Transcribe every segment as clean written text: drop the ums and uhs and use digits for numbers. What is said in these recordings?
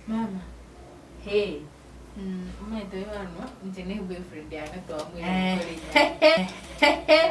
Mama, Hey. mm, omanyete bono inche ne boyfriend yane twamoire gokora enyangi.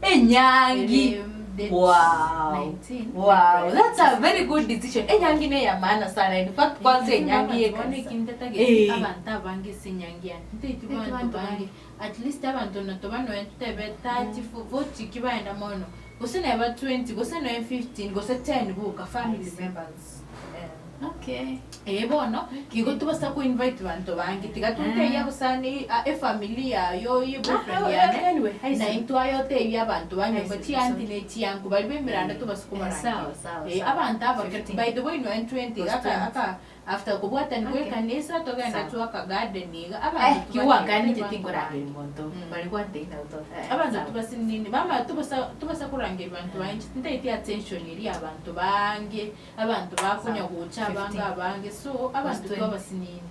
Enyangi. Ere, date Wow. 19 Wow, February. that's a very good decision. Enyangi ne ya maana sana. In fact, kwanza enyangi Bono yekanisa. ekinto ntagete Eh. abanto abange ase enyangi yane ntaeti Ntaeti banto banto bange at least abanto natoba nonya totebe 30 40 ki baenda mono gose neba 20 gose nonya 15 gose 10 boka Family family members. Eh. Okay. Ee bono, igo tobasa ko invite banto bange, tiga totebi abasani a efamily yayo ye boyfriend yane, Anyway, I na see. intwe aye otebi abanto ba nyomba I see. chianti ne chianko baria ba emeranda tobasa Sawa, kobarangeria. sawa, Eh, sawa. abanto abake 15. by the way nonya 20 Gose aka 20. aka after kobwatani bwa Okay. ekanisa togende Sawa. twaka garden iga, Eh, abanto tobakere kiwangani tari inche banto tinkorangeria bange. monto Mm. bari gwanteina goto eh, Abanto sawa. tubasinini bamanya tobasa tobasa korangeria banto bange ntaeti attention eria ya abanto bange. Abanto bakonya gocha abange abange so abanto twabasinini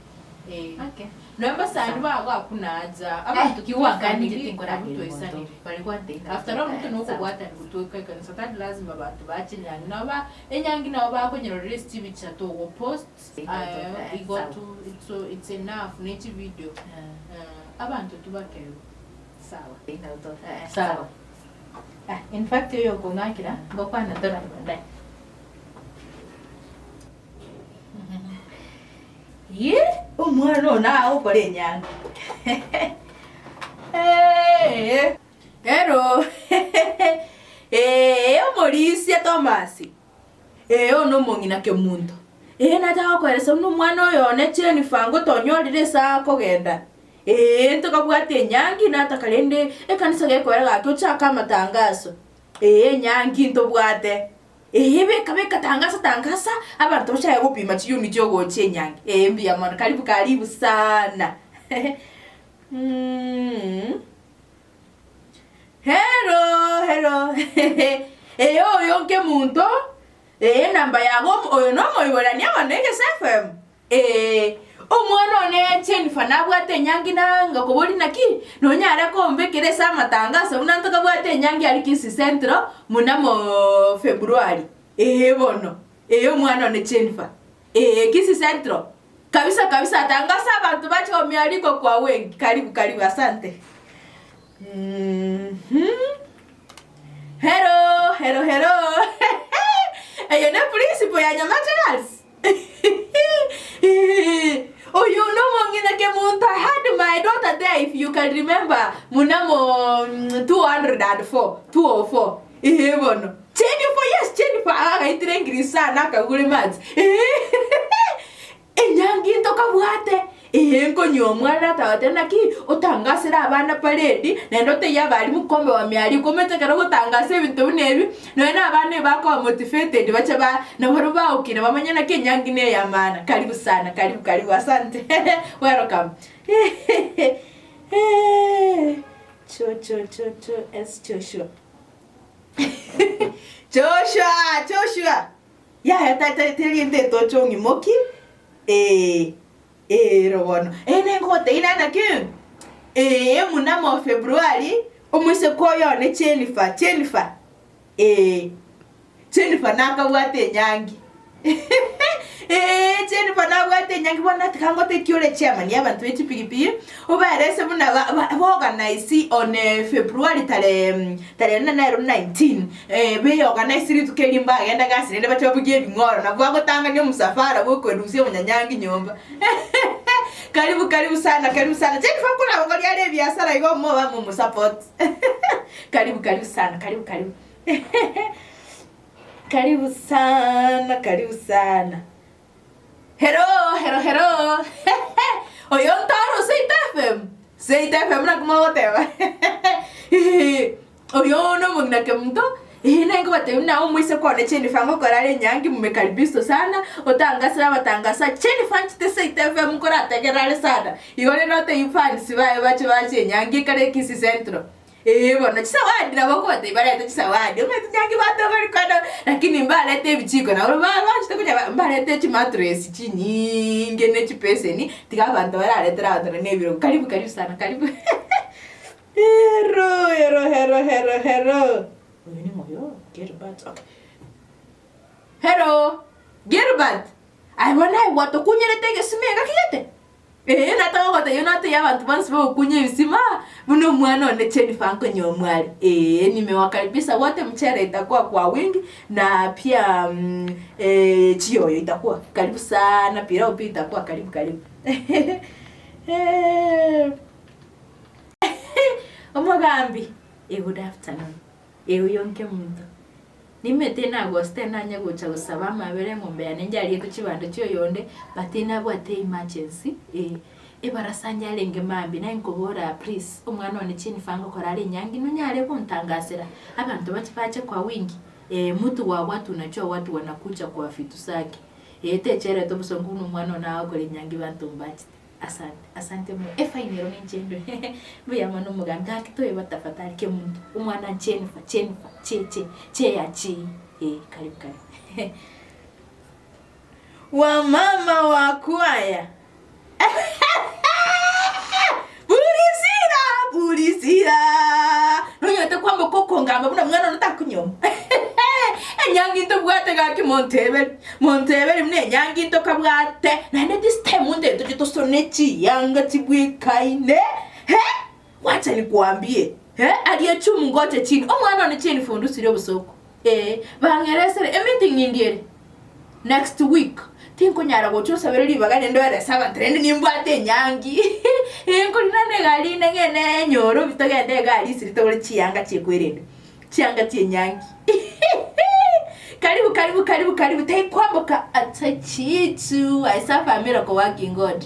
eh. Okay. Nonya mbasani bago akwo nacha abanto Kiwakanire twe family abwo twaisanire. After all omonto nokobwatani gotweka ekanisa tari lazima banto bache nyangi nabo ba enyangi nabo bakonyerorera ase chibicha togo post igo tu so it's enough ne chivideo abanto tobakebe sawa. Sawa. Ah, in fact oyo okong'akera ngokwana torare baadaye. Ye, omwana oyo nagokora enyangi. Eeh, Hello, eeh, omorisia Thomas, eeh oyo nomong'ina Kemunto, eeh nacha gokoeresa buna omwana oyo one Jennifer ngotonyorire ase akogenda, eeh ntokabwate enyangi nataka rende ekanisa gekoera gaki ochake amatangaso, eeh enyangi ntobwate. Ee, beka beka tangasa tangasa, abanto bachake gopima chiyuni chiogochia enyangi. Ee, mbuya mono, karibu karibu sana. Mm. Hello, hello. Ee, oyo nkemunto, ee, enamba yago oyo nomoiborania bono Egesa FM. Ee, omwana one Jennifer nabwate enyangi na ngakoboria naki nonyare kombekera ase amatangaso buna ntokabwate enyangi aria Kisii Central mnamo February. Ee bono, ee omwana one Jennifer. Ee Kisii Central kabisa kabisa tangasa abanto bache wamealikwa kwa wengi. Karibu karibu asante. Mh. Hello, hello, hello. Eye ne principal ya Nyamache Girls? Oyo nomong'ina kemonto I had my daughter there if you can remember mnamo 204 204 eeh bono Jennifer yes Jennifer agaitire English sana akagure maths Enyangi ntokabwate, ee nkonywa omwana atagoteba naki otangasere abana parade naende otebie abalimu kombe wamealikwa omanyete ekero ogotangasa ebinto buna ebi nonya na abana ebakoba motivated bache ba nabarobwo bagokina bamanye naki enyangi na eya maana. Karibu sana karibu karibu asante welcome cho cho cho cho S Joshua Joshua Joshua. Yaya ta ta teri ente etoche ong'imoki, ee, ero bono. Ee nengogotebia naye naki, ee mnamo February, omoiseke oyo one Jennifer, Jennifer, ee, Jennifer nakabwate enyangi, ee Jennifer nabwate enyangi bono tiga ngotekie ore chairman ya abanto be chipigipigi, obaerese buna ba ba baorganize on February tarehe tarehe nero 19. Beyoganise rituko erio mbagende gasi rende bache babugie ebing'oro, nabwo bagotang'ania omosafara bw'okorusia omonyanyangi nyomba. Karibu karibu sana karibu sana Jennifer nkorabogoria are ebiasara igo moba momosupport. Karibu karibu sana karibu karibu. Karibu sana karibu sana. Hello hello hello oyo ntore o Seita FM? Seita FM naki mogoteba? Oyo nomong'ina Kemunto, eeh nengobatebia buna omoiseke one Jennifer ngokora are enyangi mumekaribishwa sana, otangasire abatangasa Jennifer nchete Seita FM nkorategerera are sana, igo rende otebie fans baye bache bache enyangi ekare Kisii Central. Ee bono, chisawadi nabo okobatebia barete chisawadi, omanyete nyangi batogori kwana, lakini mbarete ebichiko nabo banchete konya ba mbarete chimatress chinyinge ne chipeseni, tiga abanto bararetere abanto nonye na ebirogo. Karibu karibu sana karibu Hero hero hero hero hero, oyo ning'o oyo? Gilbert okay. Hello, Gilbert? Aye bono aye gwatokunyerete egesima engaki gete? Ee, nataka gotebia natebie abanto bonsi bagokunya ebisima, buna omwana one Jennifer nkonyomwa are. Ee, nimewakaribisha wote mchere itakuwa kwa wingi na pia eh, chiyoyo itakuwa karibu sana, pilau pia itakuwa karibu karibu. Omogambi, eh, good afternoon. Eh, oyo nkemunto. Nimete nagosete nanye gocha gosaba amabera eng'ombe yane njariete chibando chia oyonde but nabwate emergency eh, ebarasa nyarenge mambia naye nkobora please omwana one Jennifer ngokora are enyangi nonyare gontangasera abanto bache bache kwa wingi eh, mtu wa watu unajua watu wanakuja kwa vitu zake eh, techerete obosongo buna omwana one agokora enyangi banto mbachete. Asante, asante mono. Efaini ero ninche ndwe. Mbuya mono omogambi, gaki toeba tafadhali kemunto, omwana Jennifer, Jennifer, che che, che ya chi, eh, karibu karibu. Wamama wa kwaya. Burisira, burisira. Nonyete kwamboka okongamba buna mwana one takunyoma. Enyangi ntobwate gaki monteberi, monteberi buna enyangi ntokabwate. Naende this time nde toche tosone chiyanga chibwekaine. He? Wacha nikuambie. He? Aria chumu ngoche chini. Omwana one chini fundusire obosoko. Eh, bang'eresere emeeting indi ere. Next week tinkonyara gocha osabere ribaga rende oerese abanto rende nimbwate enyangi eh nkorinane egari inde ng'ende enyoro togende egari isiri togore chiyanga chiekwerende chianga chienyangi karibu karibu karibu karibu taikwamboka ata chichu I serve a miracle working God.